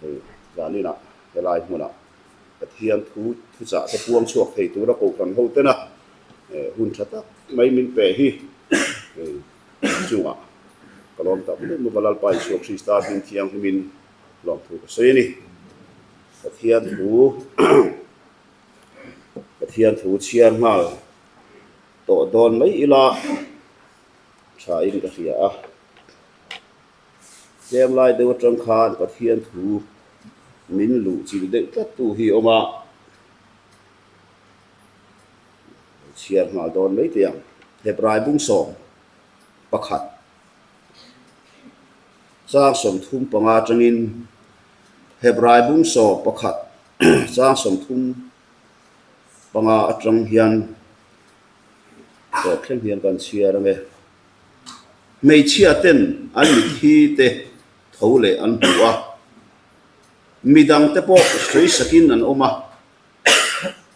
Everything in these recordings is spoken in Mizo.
Hei zaninah helai hmunah Pathian thu thuchah te puang chhuak thei tura kohhran ho tena hun tha tak mai min pe hi hei chungah ka lawm tak meuh meuh a, Lalpa Isua Krista hming thianghlimin lawmthu ka sawi a ni. Pathian thu Pathian thu chhiar nghal tawh dawn mai ila tha in ka hria a. Tlem lai deuh atang khan Pathian thu min luh chilh deuh tlat tu hi a awm a, chhiar nghal dawn mai teh ang. Hebrai bungsawm pakhat chang 35 atangin Hebrai bungsawm pakhat chang 35 atang hian tawp thleng hian kan chhiar ange. Hmeichhia ten an mitthi te tho leh an hmu a, midang te pawh sawi sakin an awm a,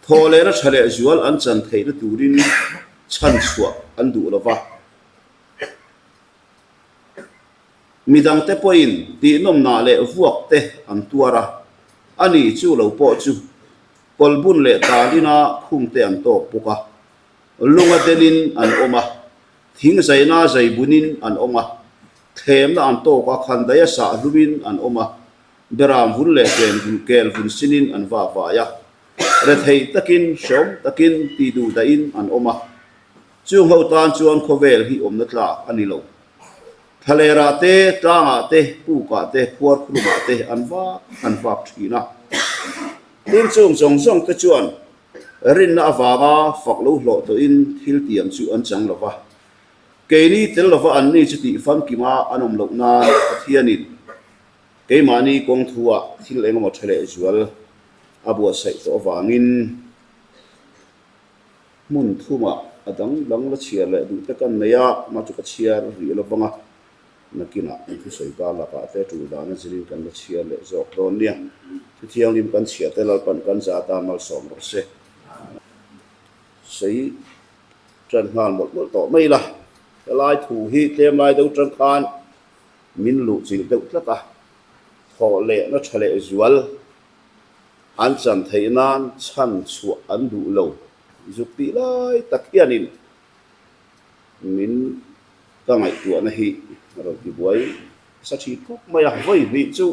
thaw lehna tha leh zual an chan theihna turin chhan chhuah an duh lo va. Midang te pawhin tihnawmnah leh vuak te an tuar a, ani chu lo pawh chu kawlbun leh tan ina khum te an tawk bawk a, lunga denin an awm a. Thing zaina zai bunin an awm a, thlemna an tawk a, khandaia sah hlumin an awm a, beram vun leh ken vun kel vun sinin an vak vai a, retheih takin, hreawm takin, tih duh dahin an awm a. Chung ho tan chuan khawvel hi awmna tlak a ni lo. Thlalerah te, tlangah te, pukah te, khuarkhurumah te an vak an vak thin a. Tin chung zawng zawng te chuan Rinna avanga fak lo hlawh tawhin thil tiam chu an chang lo va. Keini tel lova anni chu tih famkima an awm loh nan Pathianin keimahni kawng thuah thil engemaw tha leh zual a buatsaih tawh avangin hmun thumah a dang dang la chhiar leh duh te kan nei a, mah chu ka chhiar rih lo vang a. Nakinah an thusawi kar lakah te tul dana zirin kan la chhiar leh zawk dawn nia. Thu thianghlim kan chhiah te Lalpan kan za atan malsawm rawh se. Sawi tan nghal mawlh mawlh tawh mai la. Helai thu hi tlem lai deuh tang khan min luh chilh deuh tlat a. Thawh lehna tha leh zual an chan theih nan chhan chhuah an duh lo zuk tih lai tak hianin min Ka ngaihtuahna hi a rawn ti buai sa thin khawp mai a, vawi hnih chu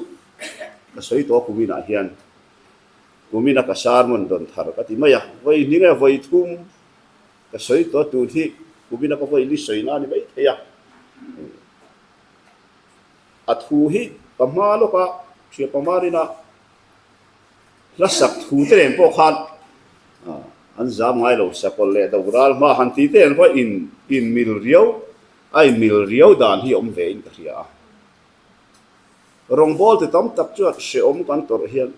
ka sawi tawh a kuminah hian kumina ka sermon dawn thar ka ti mai a, vawi hnih nge vawi thum ka sawi tawh a tun hi kumina ka vawi li sawina a ni mai thei a, a thu hi ka hma lawka Thiapa Marina Hla sak thu te nen pawh khan an zam ngai lo, sakawlh leh do ral hma han tih te nen pawh in in mil riau a in mil riau dan hi awm ve in ka hria a. Rawngbâwl ti tam tak chuan hrehawm kan tawrh hian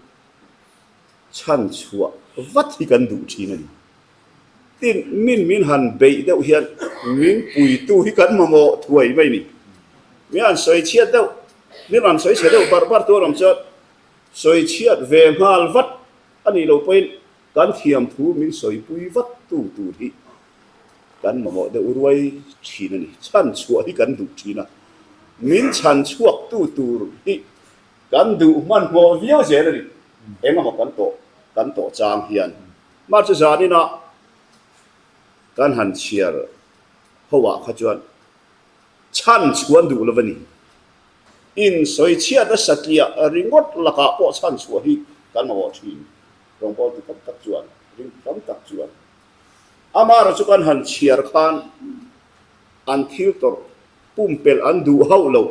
chhan chhuah vat hi kan duh thin a ni. Tin, min min han beih deuh hian min puitu hi kan mamawh thuai mai a ni. Mi han sawi chhiat deuh, min rawn sawi chhe deuh barh barh tur awm chuan Sawi chhiat ve nghal vat a nih loh pawhin kan thiam thu min sawipui vat tu tur hi kan mamawh deuh ruai thin a ni. Chhan chhuah hi kan duh thin a, min chhan chhuak tu tur hi kan duh hmanhmawh viau zel a ni. Engemaw kan tawh kan tawh chang hian mah chu zaninah kan han chhiar ho ah kha chuan chhan chhuan duh lo a ni. In sawi chhiatna satliah ringawt lakah pawh chhan chhuah hi kan mamawh thin. Rawngbawltu tam tak chuan, ringtu tam tak chuan amaherawh chu kan han chhiar khan an thil tawrh pumpelh an duh hauh loh,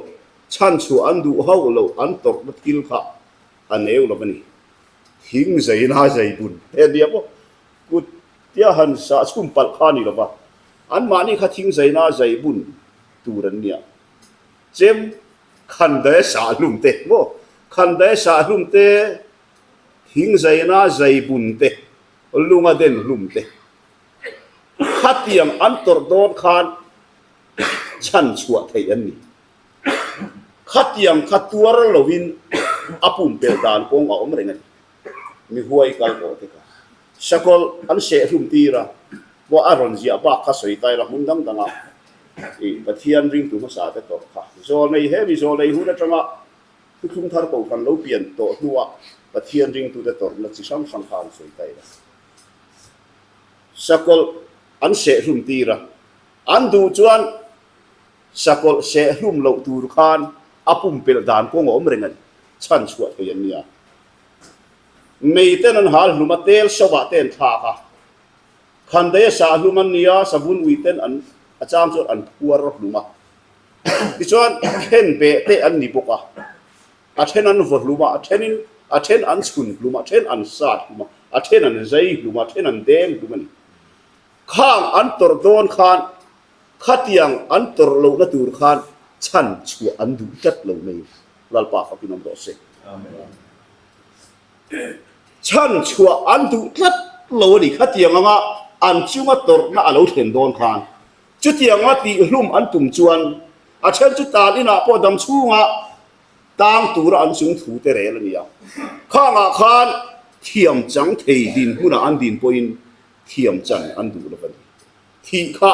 chhan chhuah an duh hauh loh an tawrhna thil kha a neu lo a ni. Thing zeina zei bun te nia maw? Kut tia han sah chhum palh kha a ni lo va, anmahni kha thing zeina zei bun tur an nia. Chem khandaia sah hlum te maw? Khandaia sah hlum te, thing zaina zai bun te, lunga den hlum te. Khatiang an tawrh dawn khan chhan chhuah theih an ni. Khatiang kha tuar lovin a pumpelh dan kawng a awm reng a ni. Mi huai kal pawh te kha sakawlh an seh hlum tir a, pawh a rawn ziah bak kha sawi tai la hmun dang dang ah i Pathian ringtu hmasa te tawrh kha zawl nei he mi zawl nei hun atanga Thuthlung thar kohhran lo pian tawh hnuah Pathian ringtute tawrhna chi hrang hrang kha an sawi ta ila. Sakawlh an sehhlum tir a, an duh chuan sakawlh sehhlum loh tur khan a pumpelh dan kawng a awm reng a ni, chhan chhuah thei an nia. Mei ten an hal hlum a, tel sovah te an thlak a, khandaih a sahhlum an nia, savun ui ten an a chang chuan an phuar hlum a. Tichuan khen beh te an ni bawk a, a then an vaw hlum a, a thenin a then an chhun hlum a, a then an sat hlum a, a then an zai hlum a, a then an deng hlum a ni. Khang an tawrh dawn khan khatiang an tawrh lohna tur khan chhan chhuah an duh tlat lo mai. Lalpa fakin awm rawh se. Chhan chhuah an duh tlat lo a ni. Khatiang anga an chunga tawrhna a lo thlen dawn khan Chutianga tihhlum an tum chuan a then chu tan inah pawh dam chhunga tang tura an chung thu te rel a ni a. Khangah khan thiam chang thei dinhmunah an din pawhin thiam chan an duh lo a ni. Thih kha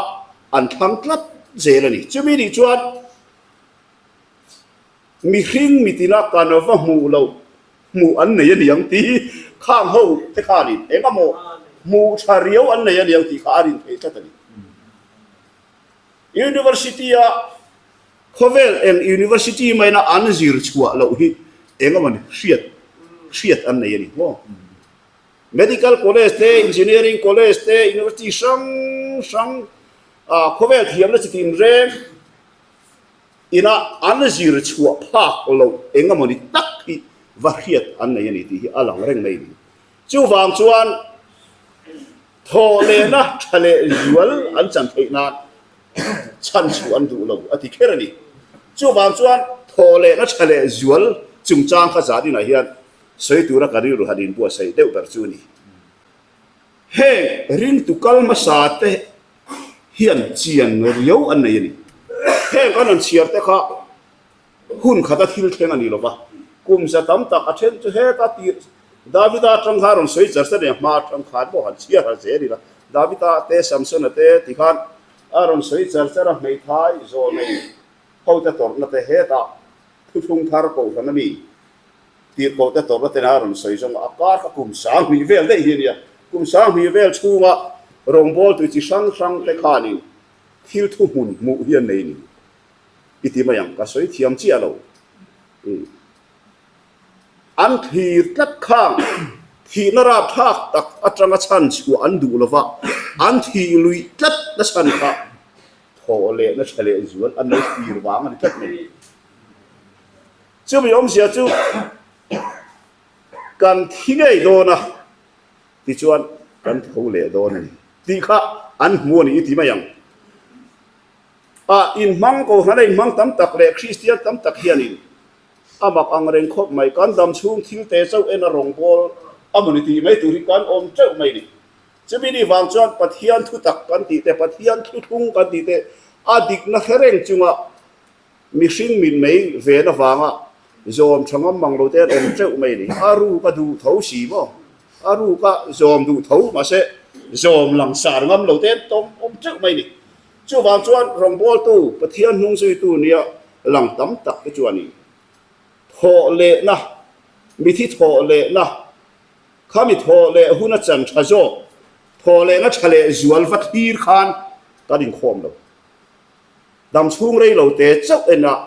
an thlang tlat zel a ni. Chumi nih chuan mihring mitina kan va hmuh loh hmuh an nei a ni ang tih khang ho te khanin eng emaw hmuh tha riau an nei a ni ang tih kha a rin theih tlat a ni. University a khawvel eng university maina an zir chhuah loh hi eng emaw ni hriat hriat an nei a ni maw. Medical college te, engineering college te, university hrang hrang khawvel thiamna chi tinreng Ina an zir chhuah phak loh eng emawni tak hi va hriat an nei a ni tih hi a lang reng mai a ni. Chuvang chuan thaw lehna tha leh zual an chan theih nan chhan chhuah an duh lo a ti kher a ni. Chuvang chuan thaw lehna tha leh zual chungchang kha zan inah hian sawi tura ka rilru han inbuatsaih deuh ber chu a ni. Heng ringtu kal hmasa te hian chian riau an nei a ni. Heng kan rawn chhiar te kha hun khata thil thleng a ni lo va, kum za tam tak a then chu heta tir Davida atang khan rawn sawi char char nia, hma atang khan pawh han chhiar ha zel ila, Davida te Samsona te ti khan a rawn sawi char char a, hmeithai zawlnei hote tawrhna te hetah thuthlung thar kohhran a mi. Tirhkohte tawrhna ten a rawn sawi zawng a, a kar kha kum 2000 vel daih hi a nia. Kum 2000 vel chhunga rawngbawltu chi hrang hrang te khanin thil thuhmun hmuh hi an nei ni i ti mai ang, ka sawi thiam chiah lo. An thlir tlat khang thihna rapthlak tak atanga chhan chhuah an duh lova, an thih luih tlat na chhan kha thawh lehna tha leh zual an lo thlir vang a ni tlat mai. Chumi awmzia chu kan thi ngei dawn a, tichuan kan tho leh dawn a ni tih kha an hmu a ni i ti mai ang. A inhmang kohhran a inhmang tam tak leh Kristian tam tak hianin a mak ang reng khawp mai, kan dam chhung thil te chauh en a rawngbawl a maw ni tih mai tur hi kan awm teuh mai ni. Chumi ni vang chuan Pathian thutak kan tih te, Pathian thuthlung kan tih te a dikna hre reng chunga Mihring min mei ven avanga zawm tha ngam mang lo te an awm teuh mai a ni. A ruk a duh tho si maw? A ruk a zawm duh tho mahse zawm langsar ngam lo te an tawm awm teuh mai a ni. Chuvang chuan rawngbawltu Pathian hnung zuitu nia lang tam tak te chuanin thawh lehna, mithi thawh lehna, khami thawh leh huna chan tha zawk, thawh lehna tha leh zual va thlir khan kan inkhawm lo. Dam chhung rei lo te chauh enah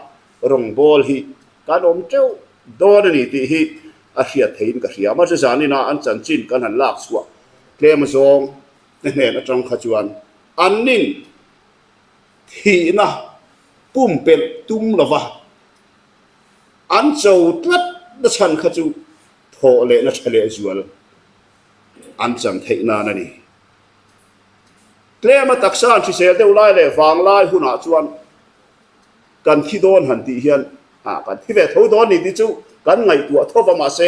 rawngbâwl hi kan awm teuh dawn a ni tih hi a hriat theiin ka hria. Mahse zaninah an chanchin kan han lak chhuah tlem azawng te hnen atang kha chuan annin thihna pumpelh tum lova an cho tlat na chhan kha chu thawh lehna tha lehzual an chan theih nan a ni. Tlema taksa an hrisel deuh lai leh vanglai hunah chuan kan thi dawn han tih hian ah kan thi ve tho dawn ni tih chu kan ngaihtuah tho va mahse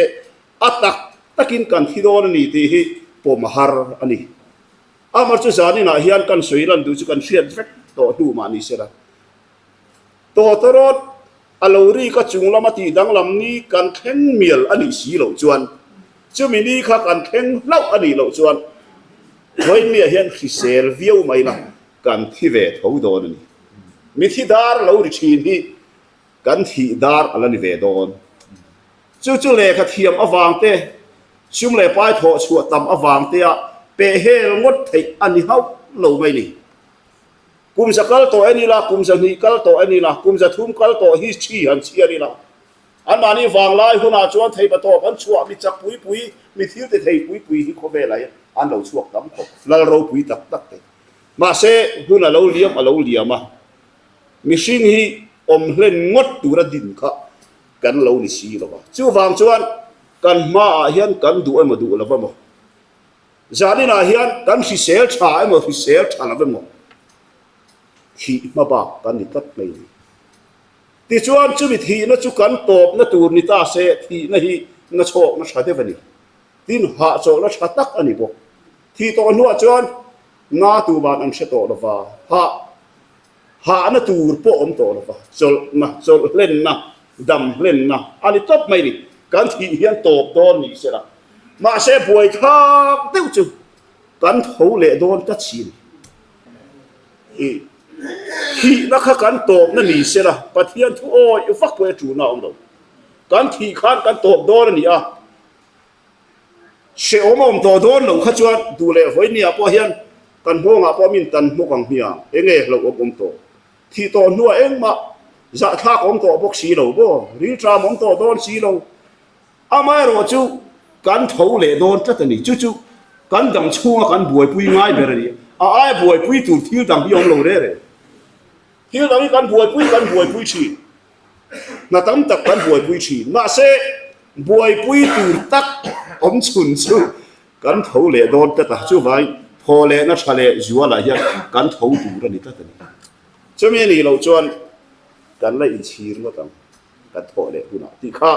a tak takin kan thi dawn a ni tih hi pawm a har a ni. Amah chu zaninah hian kan sawi lan duh chu kan hriat vek tawh hnu mah ni sela. Tawtawrawt a lo rik a chung lama tih danglam ni kan thleng mial a nih si loh chuan, chumi ni kha kan thleng hlauh a nih loh chuan Vawiinmiah hian hrisel viau mai la kan thi ve tho dawn a ni. Mithi dar lo ri thin hi kan thih dar a la ni ve dawn. Chu chu lehkha thiam avang te, sum leh pai thawh chhuah tam avang tea peh hel ngawt theih a ni hauh lo mai ni. Kum za kal tawh en ila, kum 200 kal tawh en ila, kum 300 kal tawh history han chhiar ila, anmahni vanglai hunah chuan theipatawp an chhuah mi chak pui pui, mi thil ti thei pui pui hi khawvelah hian an lo chhuak tam khawp, lal ropui tak tak te. Mahse, hun a lo liam a lo liam a, mihring hi awm hlen ngawt tura din kha kan lo ni si lo va. Chuvang chuan kan hmaah hian kan duh emaw duh lo emaw, zaninah hian kan hrisel tha emaw hrisel tha lo emaw thih hma bak kan ni tlat mai a ni. Tichuan chumi thihna chu kan tawpna tur ni ta se thihna hi nachhawkna tha deuh a ni. Tin, hahchawlhna tha tak a ni bawk. Thih tawh hnuah chuan na tuman an hre tawh lo va, hah hahna tur pawh awm tawh lo va, chawlhna, chawlh hlenna, dam hlenna a ni tawp mai ni. Kan thih hian tawp dawn ni sela, mahse buaithlak deuh chu kan tho leh dawn tlat si a ni. I thihna kha kan tawpna ni sela, Pathian thu awih vak pawh hi a tulna a awm lo. Kan thih khan kan tawp dawn a ni a. Hrehawm a awm tawh dawn loh kha chuan duh leh vawinia pawh hian kan nghawngah pawh min tan hmawk ang hmiang, enge hlauhawm awm tawh? Thih tawh hnuah engmah zahthlak awm tawh bawk si lo maw? Rilṭam awm tawh dawn si lo. Amaherawh chu kan tho leh dawn tlat a ni. Chu chu kan dang chhunga kan buaipui ngai ber a ni. A aia buaipui tur thil dang hi a awm lo reh reh. Thil dang hi kan buaipui kan buaipui thin. Hna tam tak kan buaipui thin. Mahse, buaipui tur tak awm chhun chu kan tho leh dawn tlat a. Chuvangin thaw lehna tha leh zualah hian kan tho tur a ni tlat a ni. Chumi a nih loh chuan kan la inchhir ngawt ang kan thawh leh hunah tih kha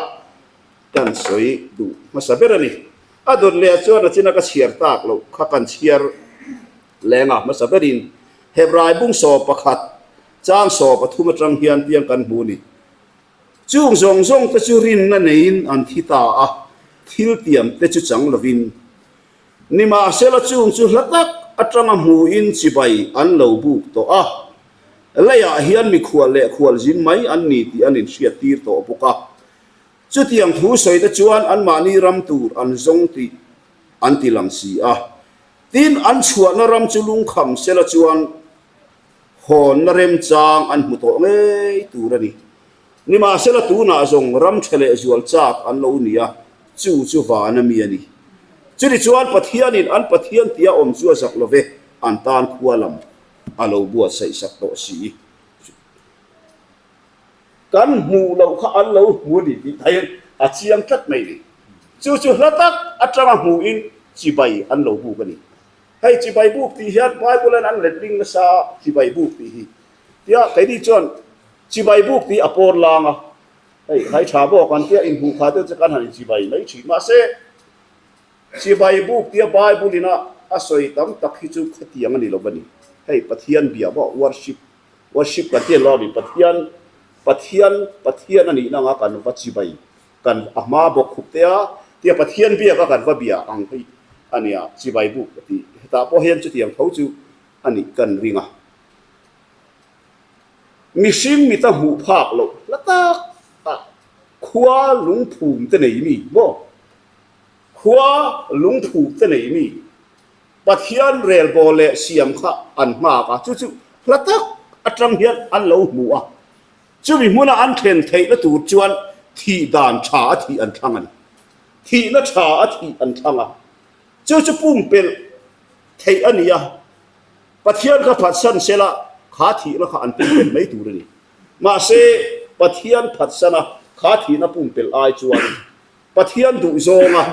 kan sawi duh hmasa ber a ni. A dawt leh chuan a china ka chhiar tak loh kha kan chhiar Lenga hmasa berin Hebrai bung 11 chang 13 atang hian tiang kan hmu ni. Chung zawng zawng te chu rinna neiin an thi ta a, thil tiam te chu chang lovin. Nimahsela chung chu hla tak atanga hmuin chibai an lo buk tawh a, leiah hian mikhual leh khualzin mai an ni tih an inhriat tir tawh bawk a. Chutiang thu sawi te chuan anmahni ram tur an zawng tih an ti lang si a. Tin, an chhuahna ram chu lungkham sela chuan hawnna remchang an hmu tawh ngei tur a ni. Nimahsela tunah zawng ram tha leh zual chak an lo ni a, chu chu van a mi a ni. Chuni chuan Pathianin an Pathian tia awm chu a zak lo ve, an tan khua lam a lo buatsaih sak tawh si. Kan hmuh loh kha an lo hmu a ni tih thaiin a chiang tlat mai ni. Chu chu hla tak atanga hmuhin chibai an lo buk a ni. Hei chibai buk tih hian Bible-in an letling nasa a, chibai buk tih hi. Tia keini chuan chibai buk tih a pawn lang a, hei hai tha bawk an tia inhmuh kha deuh chu kan han inchibai mai thin. Mahse, chibai buk tia Bible-in a a sawi tam tak hi chu khatiang a ni lo va ni. Hei Pathian bia maw worship Worship kan ti lo a ni, Pathian, Pathian, Pathian a nihna anga kan va chibai, kan a hma bawk khup te a, tia Pathian biak a kan va bia ang hi a nia, chibai buk a ti. Hetah pawh hian chutiang tho chu a nih kan ring a. Mihring mita hmuh phak loh hla tak a khua lungphum te nei mi maw? Khua lungphum te nei mi? Pathian relbawl leh siam kha an nghak a, chu chu hla tak atang hian an lo hmu a. Chumi hmuna an thlen theihna tur chuan thih dan tha a thih an thlang a ni. Thihna tha a thih an thlang a, chu chu pumpelh theih a ni a. Pathian kha phatsan sela kha thihna kha an pumpelh mai tur a ni. Mahse, Pathian phatsana kha thihna pumpelh ai chuan Pathian duhzawnga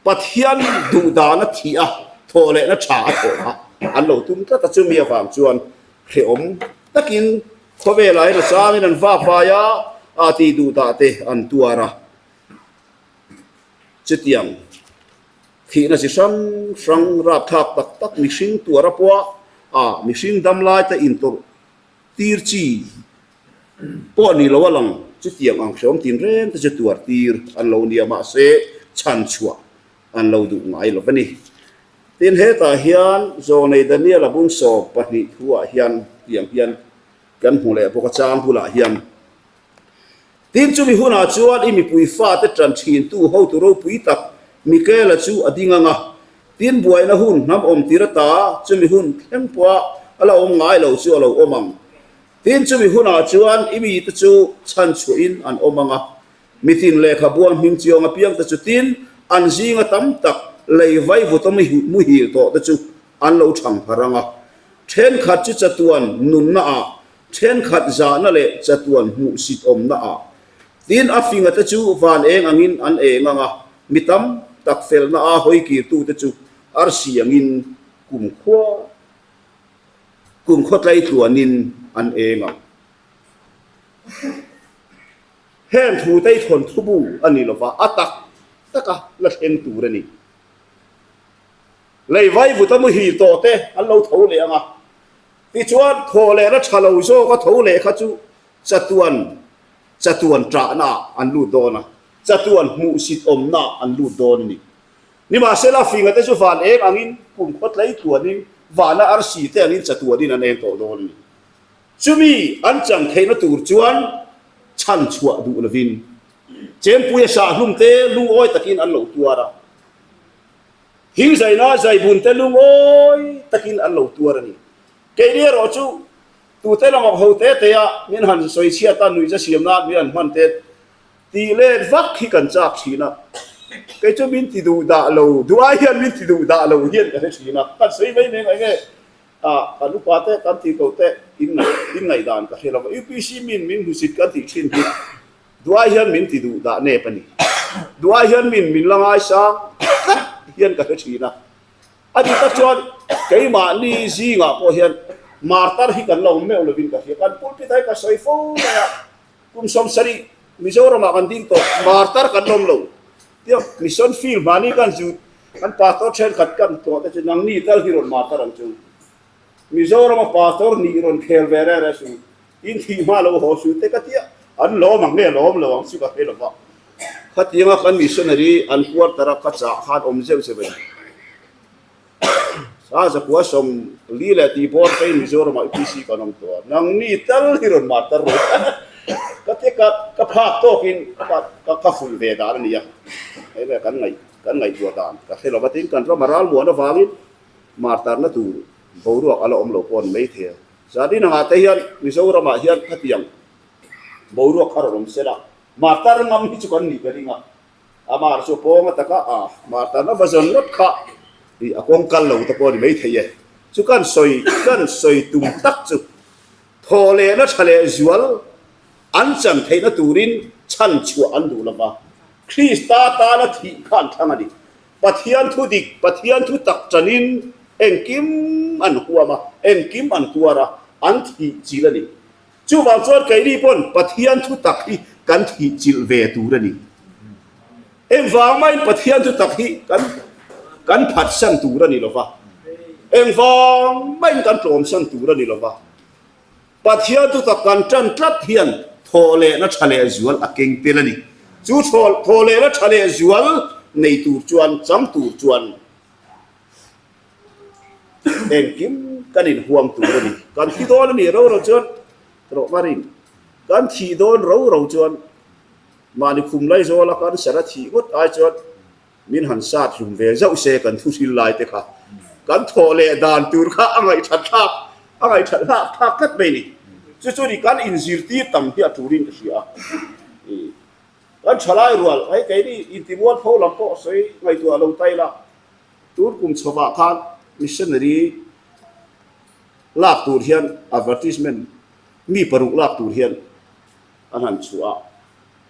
Pathian duh dan a thih a, thawh lehna tha a thawh kha an lo tum tlat a, chumi avang chuan hrehawm takin khawvelah hian a changin an vak vai a, a tih duh dah te an tuar a. Chutiang thihna chi hrang hrang rapthlak tak tak mihring tuar a pawh a, mihring damlai te intawrh Tir chi pawh ni lo a lang, chutiang ang hreawm tinreng te chu tuar tir an lo nia mahse chhan chhuah an lo duh ngai lo a ni. Tin hetah hian Zawnei Daniel a bung 12 thu ah hian tiang hian kan hmu leh bawk a chang bulah hian. Tin, chumi hunah chuan i mipui fate ṭan ṭhintu hotu ropui tak Mikaela chu a ding ang a. Tin, buaina hun hnam awm tir ata chumi hun thleng pawha a la awm ngai lo chu a lo awm ang. Tin, chumi hunah chuan i mite chu chhan chhuahin an awm ang a. Mitin lehkhabuang hming chiang apiang te chu tin, an zinga tam tak lei vaivuta muhil tawh te chu an lo chhang phar ang a. Thenkhat chu chatuan nunna ah, thenkhat zahna leh chatuan hmuhsit awmna ah. Tin, a finga te chu van eng angin an eng ang a, mi tam tak felna a hawi kirtu te chu arsi angin kumkhua kumkhaw tlai tluanin an eng ang. Heng thu te hi thawnthu bu a ni lova, a tak taka la thleng tur a ni. Lei vaivuta muhil tawh te an lo tho leh ang a, tichuan thaw lehna tha lo zawka tho leh kha chu chatuan chatuan ṭahna ah an lut dawn a, chatuan hmuhsit awmna ah an lut dawn a ni. Nimahsela finga te chu van eng angin kum khaw tlei tluanin vana arsi te angin chatuanin an eng tawh dawn a ni. Chumi an chan theihna tur chuan chhan chhuah duh lovin Chempuia sahhlum te lungawi takin an lo tuar a. Thing zaina zaibun te lungawi takin an lo tuar a ni. Keini erawh chu tute lamah ho te te a min han sawi chhiat a, nuihza siam nan min han hman te tih let vak hi kan chak thin a. Kei chu min ti duh dah lo, duh ai hian min ti duh dah lo hian ka hre thin a. Kan sawi mai mai nge ah kan upa te kan tih ko te in ngaihdan ka hre lo va. UPC min min hmusit kan tih thin hi Duai hian min ti duh dah nep a ni. Duai hian min min la ngaisang tlat hian ka hre thin a. A dik tak chuan keimahni zingah pawh hian martar hi kan la awm meuh lovin ka hria. Kan pulpit ah hi ka sawi fo mai a, kum 70 Mizoramah kan ding tawh, martar kan la awm lo. Tia mission field mahni kan zu kan pastor thenkhat kan tlawh te chu nangni tal hi rawn martar ang chu. Mizorama pastor nih rawn khel ve reng reng su. In thih hma lo haw su te ka tia, an lawm ang nge lawm lo ang chu ka hre lo va. Khatianga kan missionary an quarter a ka chah khan awm zeuh zeuh a ni. Sa zakua 40 leh tih bawr phei Mizoramah UPC kan awm tawh a, nangni tal hi rawn martar rawh ka tia ka ka phak tawkin ka ka ka fuih ve dan a ni a. Hei vel kan ngaih kan ngaihtuah dan ka hre lo va, tin kan rama ralmuan avangin martarna tur boruak a la awm lo pawh a ni maithei a. Zan inangah te hian Mizoramah hian khatiang boruak kha rawn awm se la, martar ngam hi chu kan nih ka ring a, a mar chu pawng a taka a martar na va zawn ngawt kha ih a kawng kal lo te pawh a ni maithei e. Chu kan sawi kan sawi tum tak chu thaw lehna tha leh zual an chan theihna turin chhan chhuah an duh lova, Krista tana thih kha an thlang a ni. Pathian thu dik, Pathian thu tak tanin engkim an huam a, engkim an tuar a, an thih chilh a ni. Chuvang chuan keini pawn Pathian thu tak hi kan thih chilh ve tur a ni. Engvang maiin Pathian thu tak hi kan kan phatsan tur a ni lo va, engvang maiin kan tlawmsan tur a ni lo va. Pathian chu tak kan ṭan tlat hian thawhlehna ṭha leh zual a keng tel a ni. Chu thawhlehna ṭha leh zual nei tur chuan, chang tur chuan engkim kan inhuam tur a ni. Kan thi dawn a nih ro ro chuan, rawh marin, kan thih dawn ro ro chuan mahni khum laizawla cancer a thih ngawt ai chuan Min han sat hlum ve zauh se kan thu hril lai te kha kan thawh leh dan tur kha a ngaihthat thlak a ngaihthat hlak thlak tlat mai ni. Chu chu ni kan inzirtir tam hi a turin ka hria a. Kan thalai rual hei keini intimual tho lam pawh sawi ngaihtuah lo ta ila tun kum chhovah khan missionary lak tur hian advertisement mi paruk lak tur hian an han chhuah a.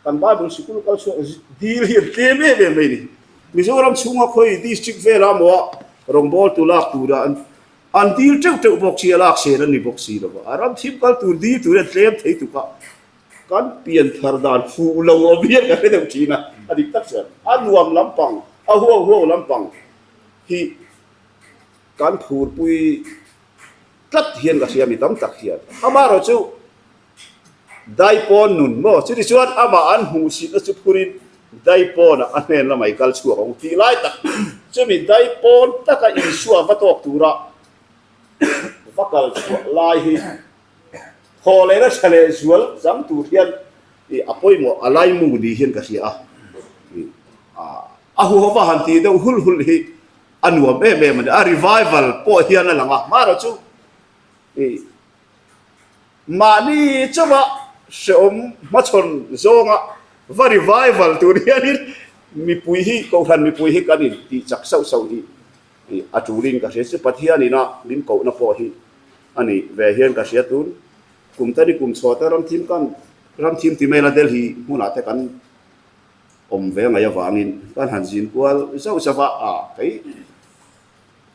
Kan Bible sikul kal chhuak dil hi an tlem em em mai ni. Mizoram chhunga khawi district vela maw a rawngbawltu lak tura an an dil teuh teuh bawk si a, lak sel an ni bawk si lo va. A ram thim kal tur dil tur hi an tlem thei tuk a, kan pian thar dan fuh lo awm hian ka hre deuh thin a, a dik tak chuan a nuam lampang, a huau huau lampang hi kan phurpui tlat hian ka hria mi tam tak hian. Amaherawhchu Daipawn nun maw? Chutichuan chuan amah an hmuhsitna chu phurin Daipawnah a hnen lamah i kal chhuak ang tih lai tak chumi Daipawn taka Isua va tawk tura va kal chhuah lai hi thaw lehna tha leh zual chang tur hian A pawimawh a laimu ni hian ka hria a. A huhova han tih deuh hul hul hi a nuam em em a ni. A revival pawh hian a lang a, hmarawh chu mahni chauha hrehawm hmachhawn zawnga va revival tur hianin mipui hi, kohhran mipui hi kan intih chak sauh sauh hi a tulin ka hria. Chu Pathianin a min kohna pawh hi a ni ve hian ka hria tun. Kum te ni kum chhuah te ramthim kan ramthim ti mai la Delhi hmunah te kan awm ve ngaih avangin kan han zin kual zauh zauh a, ah kei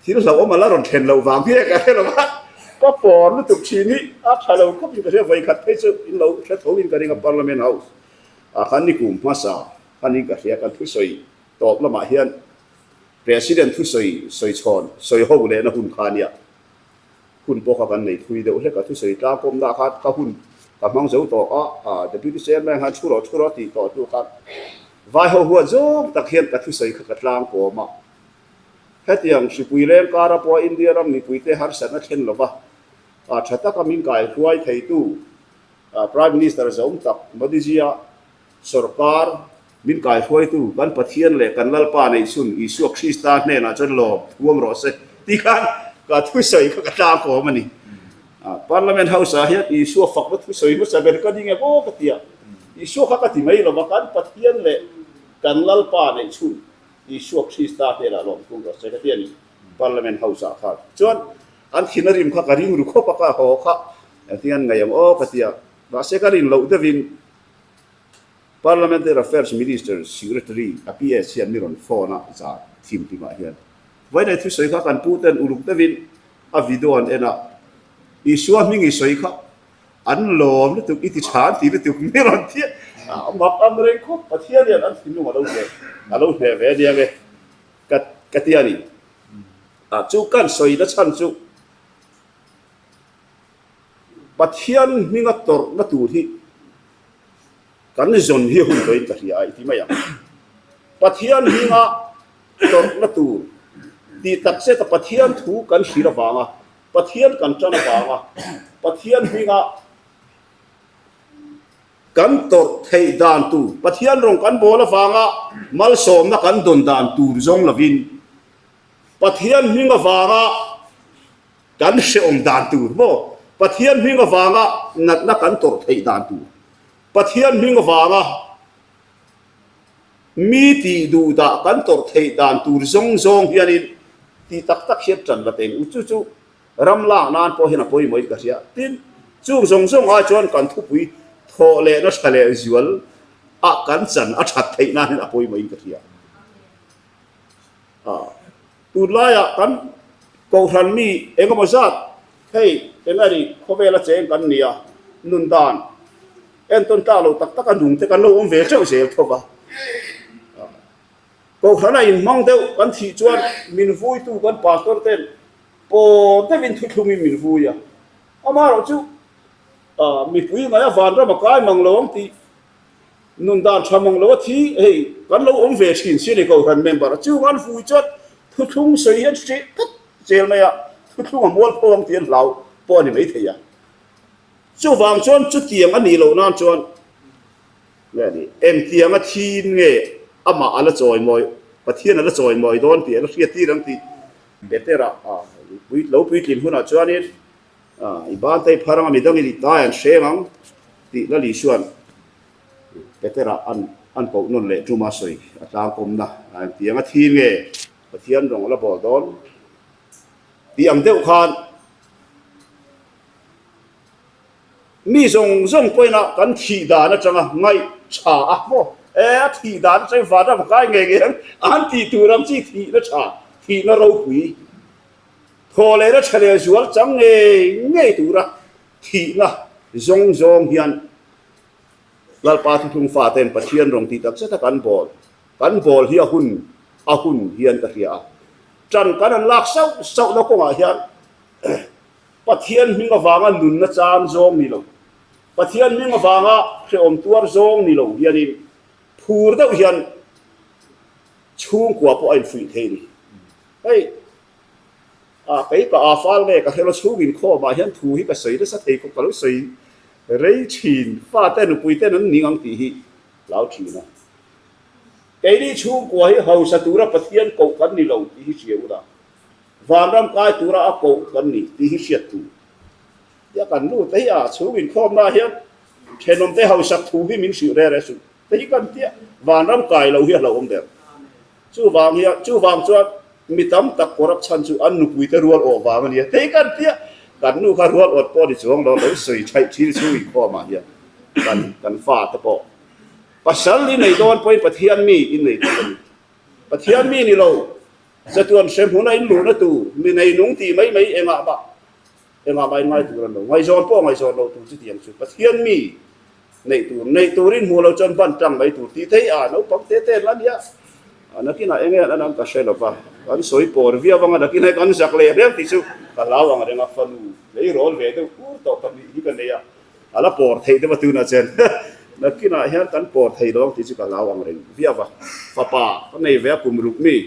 thil hlauhawm a la rawn then loh vang hi ka hre lo va, ka pawr lutuk thin hi a tha lo khawp in ka hria vawikhat phei chu in lo hre tho in ka ring a Parliament House ah khan ni kum hmasa khan in ka hria kan thusawi tawp lamah hian President thusawi sawi chhawn sawi ho lehna hun kha ania. Hun pawh kha kan nei thui deuh hlek a, thusawi tlangkawmna kha ka hun ka hmang zo tawh a, ah Deputy Chairman khan thu rawh thu rawh tih tawh hnu khan vai ho huat zawng tak hian ka thusawi kha ka tlangkawm a. Hetiang hripui leng kara pawha India ram mipuite harsatna thlen lova ah tha taka min kaihruai theitu ah Prime Minister zawm tak Modi ji a Sawrkar min kaihruaitu kan Pathian leh kan Lalpa neihchhun Isua Krista hnenah chuan lawm thuam rawh se tih khan ka thusawi kha ka tlangkawm a ni. Parliament House ah hian Isua fakna thusawi hmasa ber ka ding em aw ka ti a, Isua kha ka ti mai lo va, kan Pathian leh kan Lalpa neihchhun Isua Krista hnenah lawm thuam rawh se ka ti a ni Parliament House ah khan. Chuan an thin a rim kha ka ring ru khawp a, ka haw kha engtin an ngaih ang aw ka ti a, mahse ka rin loh deuhin Parliamentary Affairs Minister Secretary a PS hian mi rawn phone a zah thim hlimah hian Vainai thusawi kha kan pu ten uluk deuhin a video an en a, Isua hming i sawi kha an lawm lutuk, i ti tha an ti lutuk mi rawn ti a, mak ang reng khawp Pathian hian an thinlung a lo hneh a lo hneh ve ania nge ka ka ti a ni. Chu kan sawi na chhan chu Pathian hminga tawrhna tur hi kan zawn hi hun tawhin ka hria a i ti mai ang. Pathian hminga tawrhna tur tih tak zeta Pathian thu kan hrilh avanga, Pathian kan tan avanga, Pathian hminga kan tawrh theih dan tur, Pathian rawng kan bawl avanga malsawmna kan dawn dan tur zawng lovin Pathian hming avanga Kan hrehawm dan tur maw? Pathian hming avanga natna kan tawrh theih dan tur. Pathian hming avanga mi tih duh dah kan tawrh theih dan tur zawng zawng hianin ti tak tak hian tan la teng u. Chu chu ram lak nan pawh hian a pawimawhin ka hria. Tin, chung zawng zawng ai chuan kan thupui thawh lehna tha leh zual ah kan chan a that theih nan hian a pawimawhin ka hria. Tunlaiah kan Kohhran mi eng emaw zat hei eng a ri khawvela cheng kan ni a, nun dan entawn tlak lo tak tak a nung te kan lo awm ve teuh zel tho va. Kohhran a inhmang deuh kan thih chuan min vuitu kan pastor ten pawr deuhin thuthlungin min vui a, amaherawh chu mipui ngaia vanram a kai mang lo ang tih Nun dan tha mang lo a thi, hei kan lo awm ve thin si a ni Kohhran member a chung an vui chuan thuthlung sawi hian hreh tlat zel mai a, thuthlung a mual pho ang tih an hlau pawh a ni maithei a. Chuvang chuan chutiang a nih loh nan chuan nge a nih, engtiang a thin nge amah a la chawimawi, Pathian a la chawimawi dawn tih a la hriat tir ang tih Petera lo puitlin hunah chuanin i ban te i phar ang a, midangin i tai an hreng ang tih Lali chuan Petera an an koh nawn leh tum a sawi a tlangkawmna a engtiang a thi nge Pathian rawng a la bawl dawn tih ang deuh khan mi zawng zawng pawhin a kan thih dan atanga ngaih tha a maw e a thih dan atangin vanram a kai ngei ngei ang an tih tur ang chi thihna tha thihna ropui thaw lehna tha leh zual chang ngei ngei tura thihna zawng zawng hian Lalpa thuthlung faten Pathian rawng tih tak zet a kan bawl, kan bawl hi a hun a hun hian ka hria a. Ṭan kan han lak sauh sauhna kawngah hian Pathian hming avanga nunna chan zawng ni lo, Pathian hming avanga hrehawm tuar zawng ni lo hianin phur deuh hian chhungkua pawh a infuih thei a ni. Hei a kei ka a fal nge ka hrelo chhung inkhawmah hian thu hi ka sawi nasa thei khawp ka lo sawi. Rei thin, fate nupui ten an ning ang tih hi hlau thin a. Keini chhungkua hi hausa tura Pathian koh kan ni lo tih hi hria ula, vanram kai tura a koh kan ni tih hi hriat tur. Tia kan nu te hi a chhung inkhawmna hian thenawmte hausak thu hi min hrilh reh reh suh te hi kan tia vanram kai lo hi a hlauhawm ber. Chuvang hian chuvang chuan mi tam tak corruption chu an nupuite rual awh vang a nia tei kan tia kan nu kha rual awt pawh ni chuang lo lo sawi thaih thin chhung inkhawmah hian kan kan fate pawh pasal i nei dawn pawhin Pathian mi in nei tur a ni. Pathian mi ni lo chatuan hremhmun a in luhna tur mi nei nung tih mai mai engah mah Engah mah in ngai tur an lo. Ngaihzawn pawh ngaihzawn lo tur chutiang chu Pathian mi neih tur, neih turin hmuh lo chuan ban tang mai tur tih theih a, naupang te te an la nia. A nakinah eng nge an an ka hre lo va, kan sawi pawr viau anga nakinah kan zak leh reng tih chu ka hlau ang reng a, fanu tleirawl ve deuh kur tawh pahnih hi ka nei a, a la pawr theih deuh a tunah chuan nakinah hian kan pawr thei lo ang tih chu ka hlau ang reng viau va, fapa ka nei ve a kum ruk mi.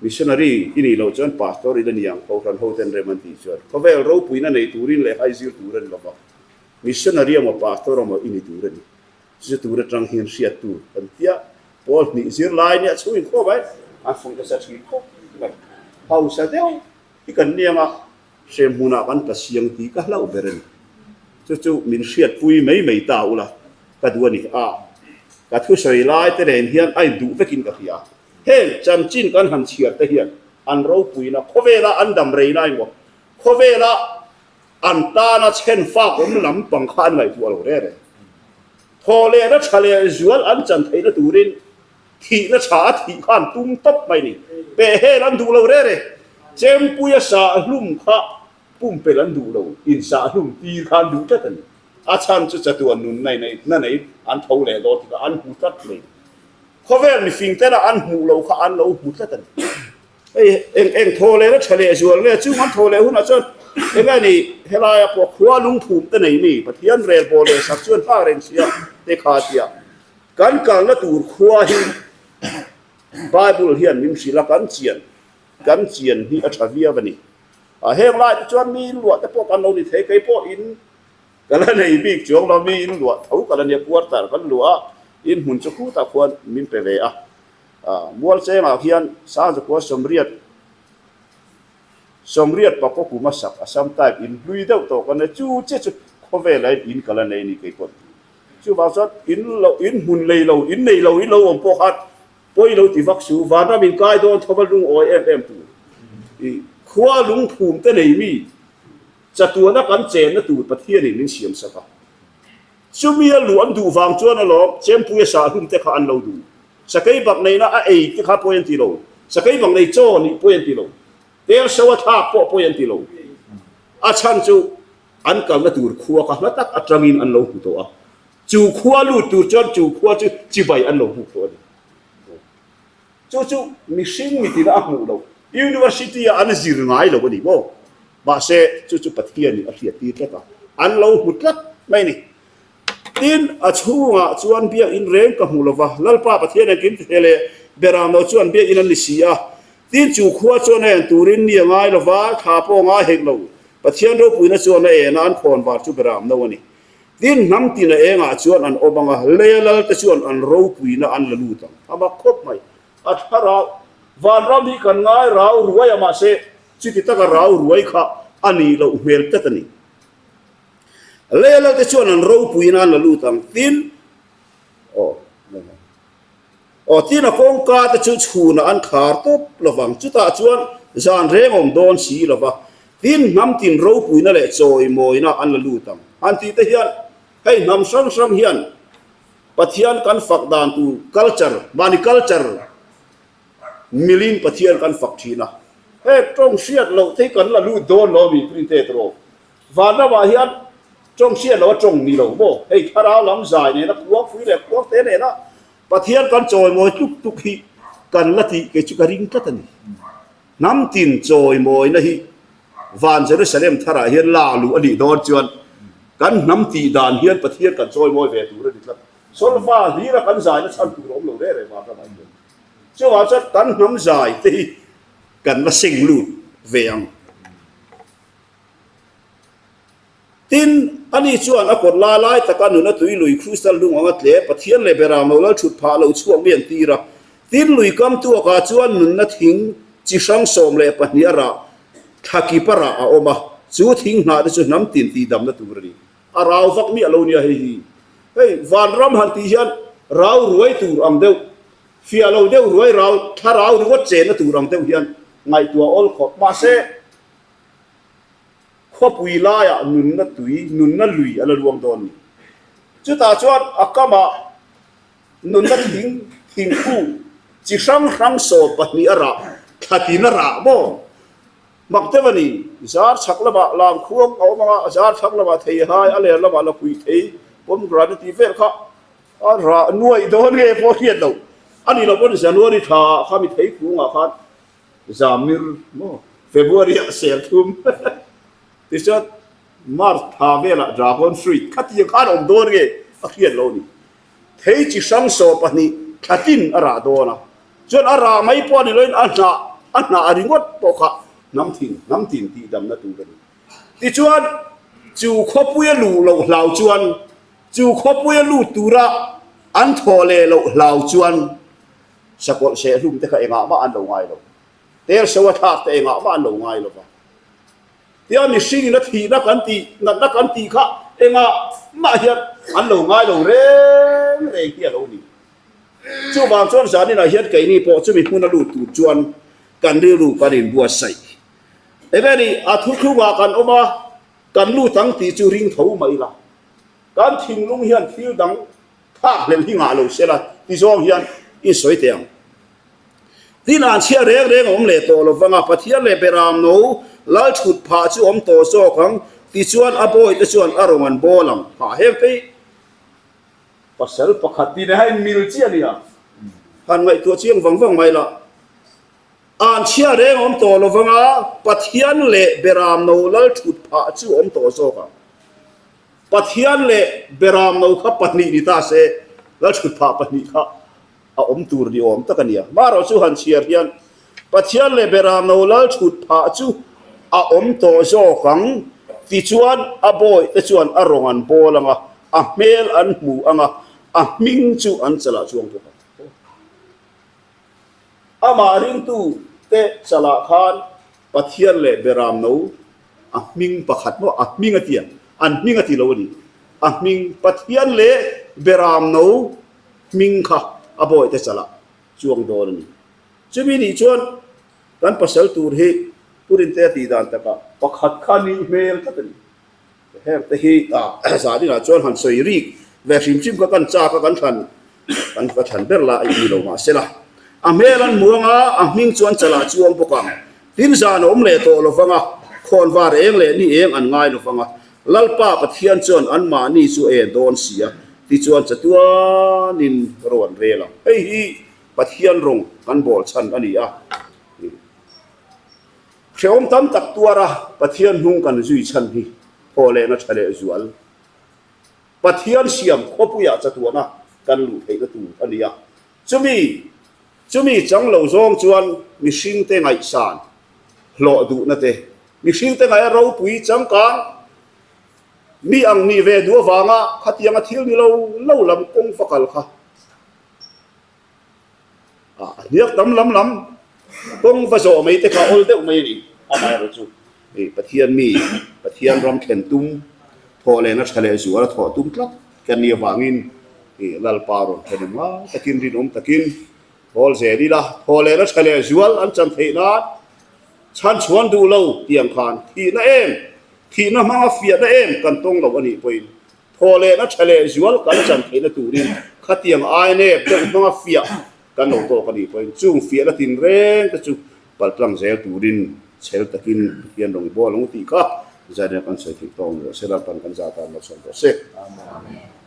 Missionary i nih loh chuan pastor i la ni ang, Kohhran hoten rem an tih chuan khawvel ropuina nei turin leh hai zir tur a ni lo va, missionary emaw pastor emaw i ni tur a ni. Chu tur atang hian hriat tur kan tia pawl hnih zir lai nia chhung inkhawm ai an fuih nasa thin khawp mai. Hausa deuh hi kan ni anga hrem hmunah kan tla siang tih ka hlauh ber a ni. Chu chu min hriatpui mai mai ta ula ka duh a ni a, ka thusawi lai te nen hian a induh vekin ka hria. Heng chanchin kan han chhiar te hian an ropuina khawvela an dam rei lai maw? Khawvela an tana chhen fak awm lam pang kha an ngaihtuah lo reng reng. Thaw lehna tha leh zual an chan theihna turin thihna tha a thih kha an tum tawp mai ni. Pehhel an duh lo reng reng. Chempuia sahhlum kha pumpelh an duh lo, insahlum tir kha an duh tlat a ni. A chhan chu chatuan nunna nei an tho leh dawn tikah an hmu tlat mai. Khawvel mifing tena an hmuh loh kha an lo hmu tlat a ni. Hei eng eng thaw lehna tha leh zual nge chung an thaw leh hunah chuan eng nge ni helaia pawh khua lungphum te nei mi Pathian rel bawl leh sak chuan nghak reng sia te kha tia kan kalna tur khua hi Bible hian min hrilh a kan chian kan chian hi a tha viau a ni. A heng lai te chuan mi inluah te pawh kan lo ni thei kei pawh in Ka la nei bik chuang lo, mi in luah tho ka la nia, quarter kan luah a, in hmun chu khutah khuan min pe ve a. Mualchengah hian Sangzakua sawmriat sawmriat pakaw kum a sak Assam type in hlui deuh tawh ka nei, chu che chu khawvelah hian in ka la nei a ni kei pawh. Chuvang chuan in lo in hmun lei lo, in nei lo in lo awm pawh khan pawi lo ti vak su, vanram in kai dawn tho va lungawi em em tur. I khua lungphum te nei mi Chatuana kan chenna tur Pathianin min siam sak a. Chumi a luh an duh vang chuan alawm Chempuia sahlum te kha an lo duh. Sakei bak neihna a ei te kha pawi an ti lo. Sakei bak nei chaw nih pawi an ti lo. Tel so a thlak pawh pawi an ti lo. A chhan chu an kalna tur khua kha hla tak atangin an lo hmu tawh a. Chu khua lut tur chuan chu khua chu chibai an lo hmuk tawh a ni. Chu chu mihring mitina a hmuh loh, University ah an zir ngai lo a ni maw? Mahse, chu chu Pathianin a hriattir tlat a, an lo hmu tlat mai a ni. Tin, a chhungah chuan biakinn reng ka hmu lo va, Lalpa Pathian engkim ti thei leh Beramno chuan biakinn an ni si a. Tin, chu khua chuan a en turin ni a ngai lo va, thla pawh a ngai hek lo. Pathian ropuina chuan a en a, an khawn var chu Beramno a ni. Tin, hnam tina engah chuan an awm ang a, leia lalte chuan an ropuina an la lut ang. A mak khawp mai. A thlarau vanram hi kan ngai rau ruai a, mahse chuti taka rau ruai kha a nih loh hmel tlat a ni. Leia lalte chuan an ropuina an la lut ang. Tin, aw, Aw, tin a kawngka te chu chhunah an khar tawp lovang, chutah chuan zan reng awm dawn si lova, tin hnam tin ropuina leh chawimawina an la lut ang. Han tih te hian hei hnam hrang hrang hian Pathian kan fak dan tur culture, mahni culture milin Pathian kan fak thin a, heng tawng hriat loh te hi kan la lut dawn lo a mi printed rawh. Vanramah hian tawng hriat loh a tawng ni lo maw? Hei thlarau lam zai nena khuangpui leh khuangte nena Pathian kan chawimawi tluk tluk hi kan la tih kei chu ka ring tlat a ni. Hnam tin chawimawina hi van Jerusalem tharah hian la luh a nih dawn chuan kan hnam tih dan hian Pathian kan chawimawi ve tur a ni tlat. Solfa hlira kan zaina chhan tur a awm lo reng reng vanramah hian. Chuvang chuan kan hnam zai te hi kan la seng lut ve ang. Tin, ani chuan a kawt lai lai taka nuna tui lui Crystal lung anga tle Pathian leh Beram lo lal thut phah lo chhuak mi an tir a. Tin, lui kam tuakah chuan nunna thing chi hrang 12 a rah, thla kip a rah a awm a, chu thing hnah te chu hnam tin tihdamna tur a ni. A rau vak miah lo nia hei hi. Hei vanram han tih hian rau ruai tur ang deuh, fiah lo deuh ruai rau, thlarau ringawt chenna tur ang deuh hian ngaihtuah awl khawp. Mahse, khawpui laiah nunna tui, nunna lui a la luang dawn a ni. Chutah chuan a kamah nunna thing, thingkung chi hrang hrang 12 a rah, thla tin a rah maw? Mak deuh a ni. Zar chhak lamah lamkhuang a awm ang a, zar thlang lamah theihai, a ler lamah lakhuih thei, pomegranate tih vel kha a rah nuaih dawn nge pawh hriat loh a ni lo pawn January tha ah kha mi theikungah khan Zamir maw February ah serthum tichuan March thla velah dragon fruit khatiang khan a awm dawn nge a hriat loh a ni. Thei chi hrang 12 thla tin a rah dawn a, chuan a rah mai pawh a ni loin a hnah a hnah ringawt pawh kha hnam thin hnam tin tih damna tur a ni. Tichuan chu khawpuia luh loh hlau chuan chu khawpuia lut tura an thawh leh loh hlau chuan Sakawlh sehlum te kha engah mah an lo ngai lo. Tel so a thlak te engah mah an lo ngai lo va. Tia mihring in a thihna kan tih, natna kan tih kha engah mah hian an lo ngai lo reng reng hi a lo ni. Chuvang chuan zaninah hian keini pawh chumi hmun a lut tur chuan kan rilru kan inbuatsaih. Enge ni, a thuthlungah kan awm a, kan lut ang tih chu ring tho mai ila. Kan thinlung hian thil dang Thlak hlelh hi ngah lo sela ti zawng hian i sawi teh ang. Tin an chhia reng reng a awm leh tawh lo vang a, Pathian leh Beram no lal thut phah chu awm tawh zawk ang, tichuan a bawihte chuan a rawn an bawl ang. Phah heng te hi pasal pakhat tih leh a inmil chiah a nia. Han ngaihtuah chiang vang vang mai la. An chhia reng a awm tawh lo vang a, Pathian leh Beram no lal thut phah chu awm tawh zawk ang. Pathian leh Beram no kha pahnih ni ta se, Lalthutphah pahnih kha a awm tur ni awm tak a nia. Marawh chu han chhiar hian Pathian leh Beram no Lalthutphah chu a awm tawh zawk ang, tichuan a bawihte chuan a rawng an bawl ang a, a hmel an hmu ang a, a hming chu an chalah chuang bawk ang. Amah ringtute chalah khan Pathian leh Beram no a hming pakhat maw a hming a ti a, an hming a ti lo a ni. A hming Pathian leh Beram no hming kha a bawihte chalah chuang dawn a ni. Chumi nih chuan kan pasal tur hi Pu Rintea tih dan takah pakhat kha nih hmel tlat a ni. Heng te hi zaninah chuan han sawi rik ve hrim hrim kha kan chak a, kan thlan kan va thlan ber la ni lo mahsela a hmel an muang a, a hming chuan chalah chuang bawk ang. Tin zan a awm leh tawh lo vang a, khawnvar eng leh ni eng an ngai lo vang a, Lalpa Pathian chuan anmahni chu a en dawn si a, tichuan chatuanin rawn rel ang. Hei hi Pathian rawng kan bawl chhan a ni a. Hrehawm tam tak tuara Pathian hnung kan zui chhan hi thaw lehna tha leh zual. Pathian siam khawpuiah chatuana kan luh theihna tur a ni a. Chumi, chumi chang lo zawng chuan mihringte ngaihsan hlawh duhna te, mihringte ngaih a ropui changkang mi ang nih ve duh avanga khatianga thil ni lo lo lam kawng va kal kha A hniak tam lam lam kawng va zawh mai te kha awl deuh mai a ni. Amaherawh chu hei Pathian mi, Pathian ram thlen tum, thawh lehna tha leh zual a thawh tum tlat kan nih avangin hei Lalpa rawn thlen awm ngai takin rinawm takin thawl zel ila, thawh lehna tha leh zual an chan theih nan chhan chhuan duh lo tih ang khan thihna em, thihna hmanga fiahna em kan tawng lo a nih pawhin Thaw lehna tha leh zual kan chan theihna turin khatiang ainep deuh hmanga fiah kan lo tawk a nih pawhin chung fiahna tinreng te chu paltlang zel turin chhel takin Pathian rawn i bawl ang u tih kha zanin a kan sawi theih tawk ang rawh se, Lalpan kan zah tan malsawm rawh se. Amen.